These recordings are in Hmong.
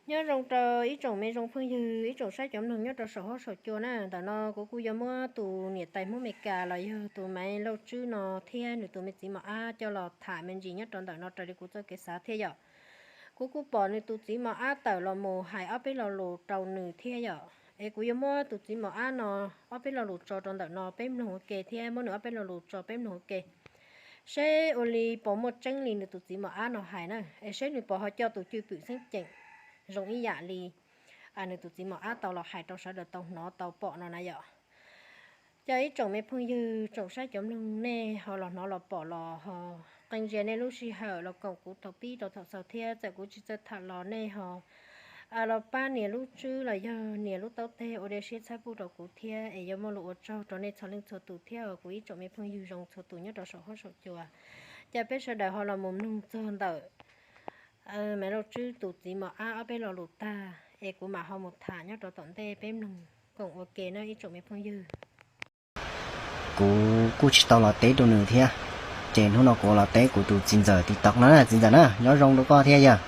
Nyob zoo rau ib tsoom me zoo phooj ywg, ib tsoom saib cov mloog nyob rau saum huab saum cua na. Ntawm no kuv kuj yuav muab tus niam tais Hmoob Amelikas los yog tus Maiv Lauj Tswb no thiab nws tus me txiv mos ab coj los tham me ntsis nyob rau ntawm no raws li kuv txoj kev xav thiab yom. Kuv kuj pom nws tus txiv mos ab tawm los mus hais ob peb lo lus rau nws thiab yom. Es kuv yuav muab tus txiv mos ab no ob peb lo lus tso rau ntawm no peb mloog ua ke thiab muab nws ob peb lo lus tso peb mloog ua ke, seb ua li puas muaj tseeb li nws tus txiv mos ab no hais na, es seb nws puas ho coj tus cwj pwm xeeb ceem zoo ib yam li nws tus txiv mos ab tau los hais rau sawv daws tau hnov tau pom no na yom. Cov ib tsoom me phooj ywg tsoom saib cov mloog nej ho los hnov los pom los ho qee ntsia nej lub sij hawm los koom kuv thaum pib rau thaum xaus thiab txawm kuv tsis txawj tham los nej ho los pab nias lub tswb los yog nias lub taub teg ua dej siab txhawb pub rau kuv thiab es yuav muaj lus ua tsaug rau nej txhua leej txhua tus thiab os kuv ib tsoom me phooj ywg zoo txhua tus nyob rau saum huab saum cua. Ces peb sawv daws ho los mus mloog txog ntawm Maiv Lauj Tswb tus txiv mos ab ob peb lo lus tag es kuv mam ho mus tham nyob rau tom ntej peb mloog koom ua ke na ib tsoom me phooj ywg. Kuv kuj tsis tau los teb rau nws thiab, ces hnub no kuv los teb kuv tus txiv ntxawm TikTok no na. Txiv ntxawm na, nyob zoo rau koj thiab yog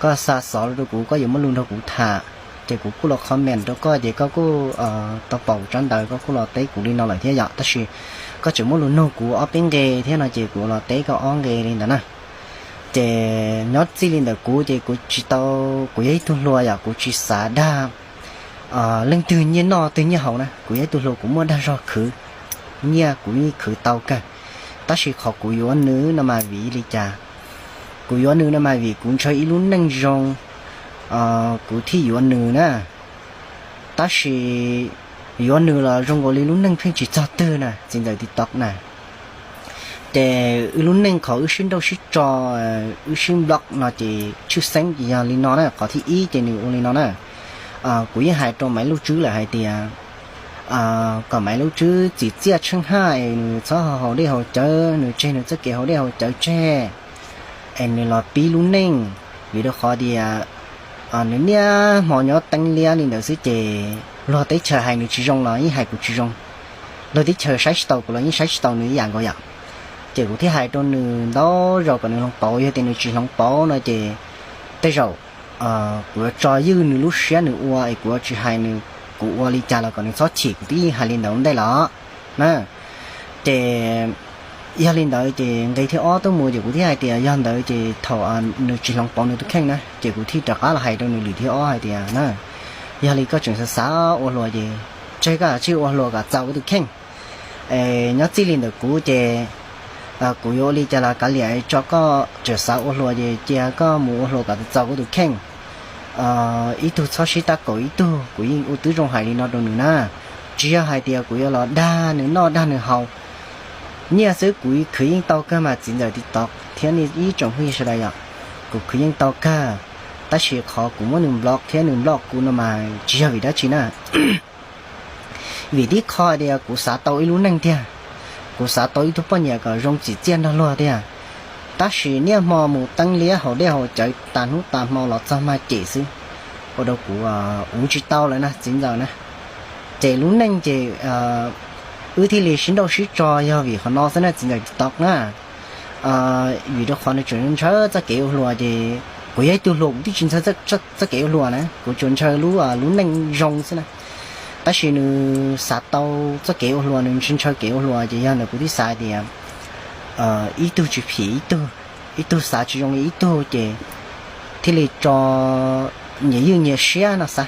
koj xa xov rau kuv, koj yuav muaj lus nrog kuv tham, ces kuv kuj los comment rau koj, ces koj kuj tau pom kuv tsab ntawv, koj kuj los teb kuv li no lawm thiab yom. Tab sis koj tseem muaj lus nug kuv ob peb nqe thiab no ces kuv los teb koj ob nqe li ntawd na. Ces nyob txij li ntawd kuv ces kuv tsis tau, kuv yog ib tug hluas yom, kuv tsis xav dag leej twg nyiaj noj twg nyiaj haus na. Kuv yog ib tug hluas kuv muaj dag zog khwv, nyiaj kuv yeej khwv tau kawg. Tab sis qhov kuv yuav nws no mas vim li cas? Kuv yuav nws no mas vim kuv ntshaw ib lub neej zoo kuv thiaj yuav nws na. Tab sis yuav nws los zoo nkaus li lub neej pheej tsis txog twg na, txiv ntxawm TikTok na. Ces wb lub neej qhov wb sib nrauj sib tso, wb sib block no ces tshwj xeeb ces yog li no na. Qhov thib ib ces nws ua li no na. Kuv yeej hais rau Maiv Lauj Tswb lawm hais tias kom Maiv Lauj Tswb txim txiaj tsheej haj es nws txhob haus dej haus cawv, nws tseg nws txoj kev haus dej haus cawv tseg es nws los pib lub neej. Vim rau qhov tias nws niaj hmo nyob teeb liab li ntawd xwb ces luag teb chaws hais nws tsis zoo los yeej hais kuv tsis zoo, luag teb chaws saib tsis taus kuv los yeej saib tsis taus nws ib yam nkaus yom. Ces kuv thiaj hais rau nws ntau zaus kom nws hloov pauv, yog tias nws tsis hloov pauv no ces tej zaum kuv yuav tso ywj nws lub siab nws ua es kuv yuav tsis hais nws, kuv ua li cas los kom nws txhob chim, kuv twb yeej hais li ntawd ua ntej los na. Ces yog li ntawd ces nqe thib ob tuaj mus ces kuv thiaj hais tias yog ntawd ces thaum nws tsis hloov pauv nws tus kheej na ces kuv thiaj rov qab los hais rau nws lwm thib ob hais tias na, yog li koj tseem xav xav ua hluas ces tseg koj tsij ua hluas kom txaus koj tus kheej. Nyob txij li ntawm kuv ces kuv yuav ua li cas los kav liam, tso koj tseem xav ua hluas ces cia koj mus ua hluas kom txaus koj tus kheej. Ib tug txhob sib tab kaum ib tug, kuv yeej ua tib zoo hais li no rau nws na. Tsis yog hais tias kuv yuav los dag nws noj dag nws haus. Nyiaj xwb kuv khwv yeej tau kawg mas txiv ntxawm TikTok thiab nej ib tsoom phooj ywg sawv daws yom, kuv khwv yeej tau kawg. Tab sis qhov kuv muab nws block thiab nws block kuv no mas tsis yog vim dab tsi na. Vim tib qho tias kuv xav tau ib lub neej tiag, kuv xav tau ib tug poj niam kom zoo txim txiaj nrog luag tiag. Tab sis niaj hmo mus teeb liab haus dej haus cawv tas hnub tas hmo los txog mag cem xwb, ua rau kuv uv tsis tau lawm na txiv ntxawm na. Ces lub neej ces wb thiaj li sib nrauj sib tso yog vim qhov no xwb na txiv ntxawm TikTok na. Vim rau qhov nws tseem ntshaw txoj kev ua hluas ces kuv yog ib tug hluas kuv twb tsis ntshaw txoj kev ua hluas na, kuv tsuas ntshaw lub lub neej zoo xwb na. Tab sis nws xav tau txoj kev ua hluas, nws ntshaw ntshaw kev ua hluas ces yog ntawd kuv thiaj xav tias ib tug tsis phim ib tug, ib tug xav tsis zoo li ib tug ces thiaj li tso nyias ywj nyias siab no xav.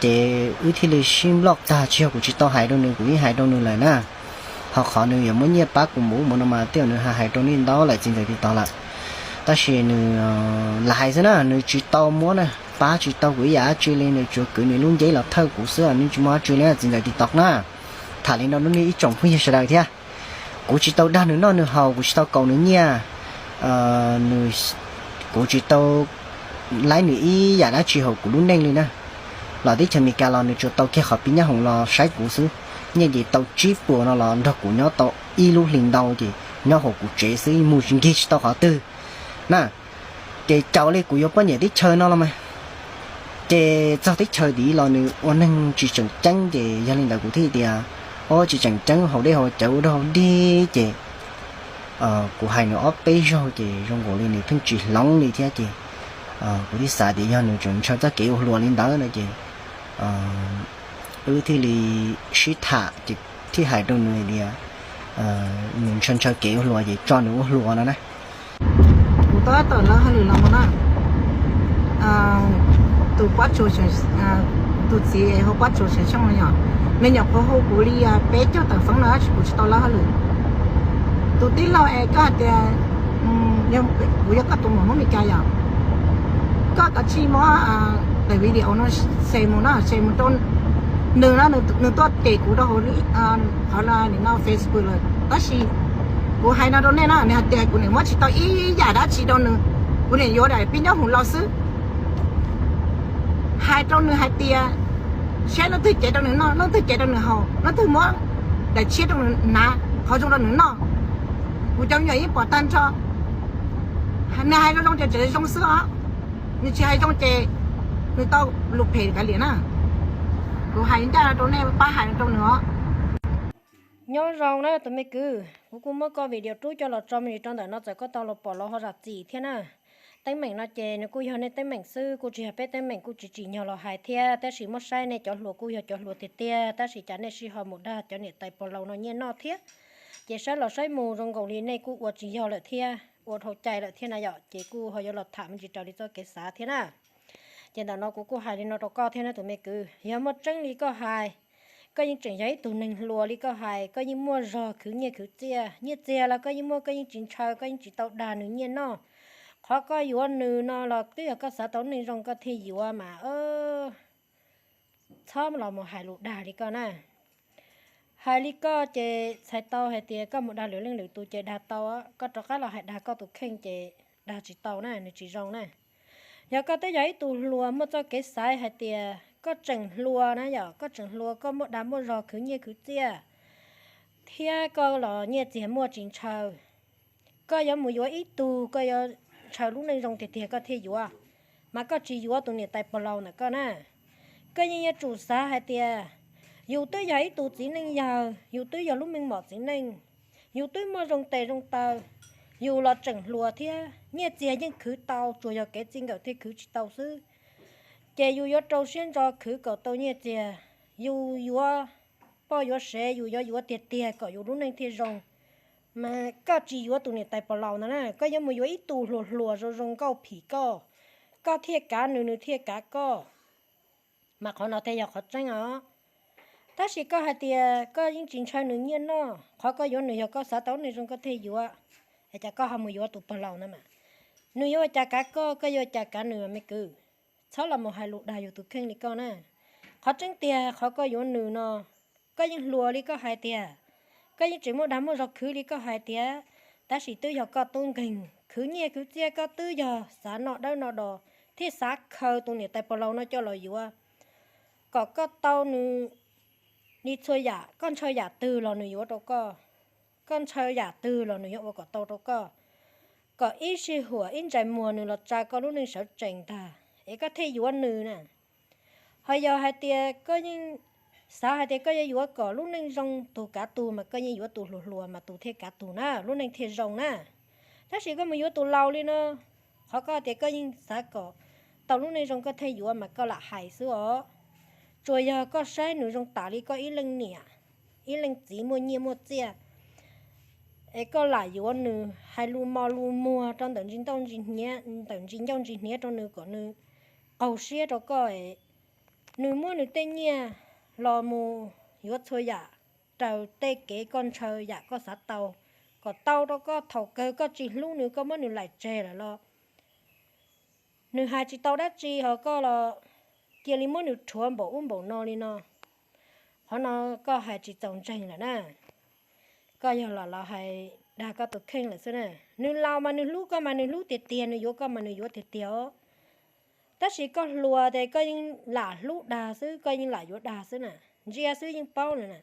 Ces wb thiaj li sib nploj tag, tsis yog kuv tsis tau hais rau nws, kuv yeej hais rau nws lawm na. Ho qhov nws yuav muab nyiaj pab kuv mus ub mus no mas tej zaum nws hais rau nej ntau lawm txiv ntxawm TikTok lawm. Tab sis nws lam hais xwb na, nws tsis tau muab na, pab tsis tau kuv ib yam dab tsi li, nws tsuas kwv nws lub nceb los thawj kuv xwb, nws tsis muaj dab tsi li txiv ntxawm TikTok na. Tham li no rau nej ib tsoom phooj ywg sawv daws thiab. Kuv tsis tau dag nws noj nws haus, kuv tsis tau kaus nws nyiaj, kuv tsis tau laib nws ib yam dab tsi hauv kuv lub neej li na. Los teb chaws Amelikas los nws tsuas tau kiag qhov pib nyab hoom los saib kuv xwb, nyiaj ces tau tsib puas no los nrog kuv nyob tau ib lub hlis ntau ces nyob hauv kuv tsev xwb, mus nkig tsis tau qhov twg na. Ces caum li kuv yuav poj niam teb chaws no los mas, ces txog teb chaws tid los nws ua neeg tsis tseem ceeb, ces yog li ntawd kuv thiaj tias, o, tsis tseem ceeb, haus dej haus cawv ua dog dig ces kuv hais nws ob peb zaug ces zoo nkaus li nws pheej tsis hloov li thiab ces Kuv thiaj xav tias yog nws tseem ntshaw txoj kev ua hluas li ntawd no ces wb thiaj li sib tham ces thiaj hais rau nws tias nws ntshaw ntshaw kev ua hluas ces tso nws ua hluas no na. Kuv tau tawm lawv hauj lwm los mus na, tus pob tsuas, tus txiv hauv pob tsuas Xeev Xyooj no yog, nws nyuam qhuav hu kuv li peb caug tawm foob no tab sis kuv tsis tau lawv hauj lwm. Tus tij laug es koj hais tias kuv yog koj tus muam Hmoob Meskas yom, koj kav tsij muab daim video no share mus na, share mus rau nws na, nws tuaj cem kuv rau hauv qhov no Facebook lawm tab sis kuv hais no rau nej na, nws hais tias kuv niam muab tsis tau ib yam dab tsi rau nws, kuv niam yuav daim pib nyob hauv los xwb. Hais rau nws hais tias saib leej twg cev rau nws noj, leej twg cev rau nws haus, leej twg muab daim tshiab rau nws hnav, qhov zoo rau nws noj. Kuv cov me nyuam yeej pom tag nrho. Nws hais zoo zoo ces tseem zoo xwb os. Nws tsis hais zoo ces nws tau lus phem kav liam na. Kuv hais ncaj rau nej pab hais rau nws os. Nyob zoo na tus me kwv, kuv kuj muab koj video rub coj los tso me ntsis rau ntawm no txawm koj tau los pom los ho zam txim thiab na. Teeb meem no ces nws kuj yog nej teeb meem xwb, kuj tsis yog peb teeb meem, kuj tsis tsim nyog los hais thiab, tab sis muab saib nej cov hluas kuj yog cov hluas tiag tiag, tab sis cas nej sij ho mus dag cov niam tais pog laus no nyiaj noj thiab. Ces saib los saib mus zoo nkaus li nej kuj ua tsis yog lawm thiab, ua dhau cai lawm thiab na yom, ces kuj ho yuav los tham me ntsis raws li txoj kev xav thiab na. Ces ntawm no kuv kuj hais li no rau koj thiab na tus me kwv, yog muaj tseeb li koj hais, koj yeej tseem yog ib tug neeg hluas li koj hais, koj yeej muaj zog khwv nyiaj khwv txiaj, nyiaj txiag los koj yeej muaj, koj yeej tsis ntshaw, koj yeej tsis tau dag nws nyiaj noj. Qhov koj yuav nws no los twb yog koj xav tau neej zoo koj thiaj yuav mas, txhob los mus hais lus dag li koj na. Hais li koj ces txhais tau hais tias koj mus dag lwm leej lwm tus ces dag tau, koj rov qab los hais dag koj tus kheej ces dag tsis tau na, nws tsis zoo na. Yog koj twb yog ib tug hluas muaj txoj kev xaiv hais tias koj tseem hluas na yom, koj tseem hluas koj muaj dag muaj zog khwv nyiaj khwv txiaj, thiab koj los nyiaj txiag muaj tsis ntshaw, koj yuav mus yuav ib tug koj yuav ntshaw lub neej zoo tiag tiag koj thiaj yuav, mas koj tsis yuav tus niam tais pog laus ntawm koj na. Koj yeej yuav tsum xav hais tias yus twb yog ib tug txiv neej yawg, yus twb yog lub meej mom txiv neej, yus twb muaj zoo tes zoo taw, yus los tseem hluas thiab, nyiaj txiag yeej khwv tau, tsuas yog kev txij nkawm thiaj khwv tsis tau xwb. Ces yus yuav rau siab ntso khwv kom tau nyiaj txiag, yus yuav poj yuav sev, yus yuav yuav tiag tiag kom yus lub neej thiaj zoo. Mas koj tsis yuav tus niam tais pog laus ntawd na, koj yuav mus yuav ib tug hluas hluas zoo zoo nkauj phim koj, koj thiaj kav nws, nws thiaj kav koj. Mas qhov no thiaj yog qhov tseeb os. Tab sis koj hais tias koj yeej tsis ntshaw nws nyiaj noj, qhov koj yuav nws yog koj xav tau neeg zoo koj thiaj yuav, es cas koj ho mus yuav tus pog laus ntawd mas, nws yuav ua cas kav koj, koj yuav ua cas kav nws me kwv. Txhob los mus hais lus dag yus tus kheej li koj na. Qhov tseeb tiag qhov koj yuav nws no, koj yeej hluas li koj hais tiag, koj yeej tseem muaj dag muaj zog khwv li koj hais tiag, tab sis twb yog koj tub nkeeg khwv nyiaj khwv txiaj, koj twb yog xav noj dawb noj do thiaj xav khaws tus niam tais pog laus no coj los yuav, kom koj tau nws li txhua yam, koj ntshaw yam twg los nws yuav rau koj, koj ntshaw yam twg los nws yuav ua kom tau rau koj, kom ib sij huam ib ntsais muag nws los tsa koj lub neej sawv tsees ntag es koj thiaj yuav nws na. Ho yog hais tias koj yeej xav hais tias koj yuav yuav kom lub neej zoo tus kav tus mas koj yeej yuav tus hluas hluas mas tus thiaj kav tus na, lub neej thiaj zoo na. Tab sis koj mus yuav tus laus li no, qhov koj tias koj yeej xav kom tau lub neej zoo koj thiaj yuav mas koj lam hais xwb os. Tsuas yog koj saib nws zoo tas li koj ib leej niam, ib leej txiv muaj nyiaj muaj txiaj, es koj lam yuav nws hais lus mos lus muag rau ntawm ntsis ncauj ntsis hniav rau nws kom nws qaug siab rau koj, nws muab nws tej nyiaj los mus yuav txhua yam raws tej kev koj ntshaw yam koj xav tau, kom tau rau koj thaum kawg koj tsis hlub nws koj muab nws laim tseg lawm los nws hais tsis tau dab tsi ho koj los cia li muab nws rhuav npaum ub npaum no li no. Qhov no koj hais tsis txaus ntseeg lawm na. Koj yog los los hais dag koj tus kheej lawm xwb na. Nws laus mas nws hlub koj mas nws hlub tiag tiag, nws yuav koj mas nws yuav tiag tiag os. Tab sis koj hluas ces koj yeej lam hlub dag xwb, koj yeej lam yuav dag xwb na. Ntsia xwb yeej paub lawm na.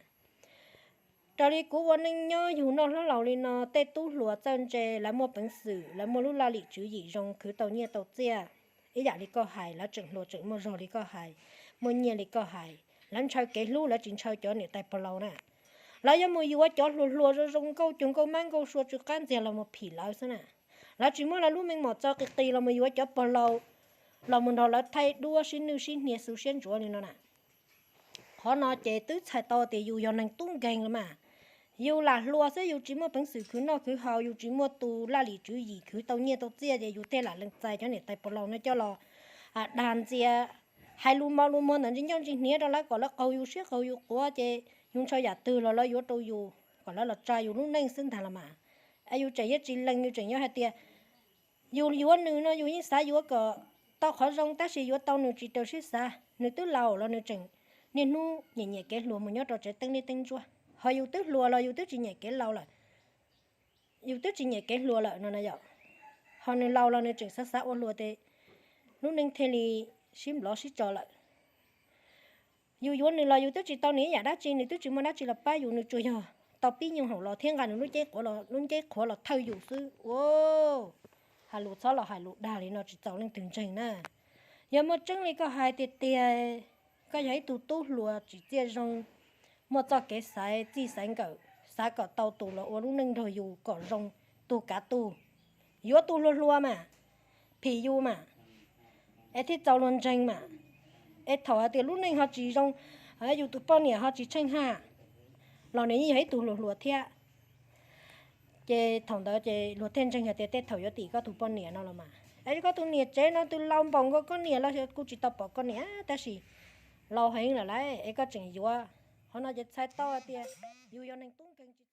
Raws li kuv ua neej nyob yug noj hlob laus li no, tej tub hluas txawj ntse, lawv muaj peev xwm, lawv muaj lub laj lim tswv yim zoo, khwv tau nyiaj tau txiaj ib yam li koj hais, lawv tseem hluas tseem muaj zog li koj hais, muaj nyiaj li koj hais, lawv ntshaw kev hlub, lawv tsis ntshaw cov niam tais pog laus na. Lawv yuav mus yuav cov hluas hluas zoo zoo nkauj cuag nkauj mab nkauj sua tsw qab ntxiag los mus phim lawv xwb na. Lawv tsis muab lawv lub meej mom txo qis qis los mus yuav cov pog laus los mus nrog lawv thaij duab sib nwj sib hnia xu siab ntsuav li no na. Qhov no ces twb txhais tau tias yus yog neeg tub nkeeg los mas. Yus lam hluas xwb yus tsis muaj peev xwm khwv noj khwv haus, yus tsis muaj tus laj lim tswv yim khwv tau nyiaj tau txiaj ces yus thiaj lam lees txais cov niam tais pog laus no coj los dag ntxias, hais lus mos lus muag ntawm ntsis ncauj ntsis hniav rau lawv kom lawv qaug yus siab qaug yus quav ces yus ntshaw yam twg los lawv yuav rau yus kom lawv los tsa yus lub neej xwb ntag los mas. Es yus tseem yuav tsis lees, yus tseem yuav hais tias yus yuav nws no yus yeej xav yuav kom tau qhov zoo tab sis yuav tau nws tsis raws siab xav. Nws twb laus los nws tseem niaj hnub nyiam nyiam kev hluas mus nyob rau tsev teeb liab teeb ntsuab. Ho yus twb hluas los yus twb tsis nyiam kev laus lawm, yus twb tsis nyiam kev hluas lawm no na yom. Ho nws laus los nws tseem xav xav ua hluas ces lub neej thiaj li sib nplov sib tso lawm. Yus yuav nws los yus twb tsis tau nws ib yam dab tsi, nws twb tsis muaj dab tsi los pab yus, nws tsuas yog tau pib nyuag hauv los thiab nqa nws lub ncej qhuav los thawj yus xwb ua. Hais lus txhob los hais lus dag li no tsis txaus leej twg ntseeg na. Yog muaj tseeb li koj hais tiag tiag, koj yog ib tug tub hluas tsim txiaj zoo, muaj txoj kev xaiv txij xaiv nkawm, xav kom tau tus los ua lub neej nrog yus kom zoo, tus kav tus, yuav tus hluas hluas mas, phim yus mas, es thiaj txaus luag ntseeg mas. Es thaum hais tias lub neej ho tsis zoo, yus tus poj niam ho tsis tsheej haj, los nws yeej yog ib tug hluas hluas thiab, ces thaum ntawd ces luag thiaj ntseeg hais tias tej thaum yuav tim koj tus poj niam no los mas. Es koj tus niam tsev no twb laus npaum nkaus koj niam los kuj tsis tau pom koj niam tab sis laus heev lawm lauj es koj tseem yuav. Qhov no ces txhais tau hais tias yus yog neeg tub nkeeg tsis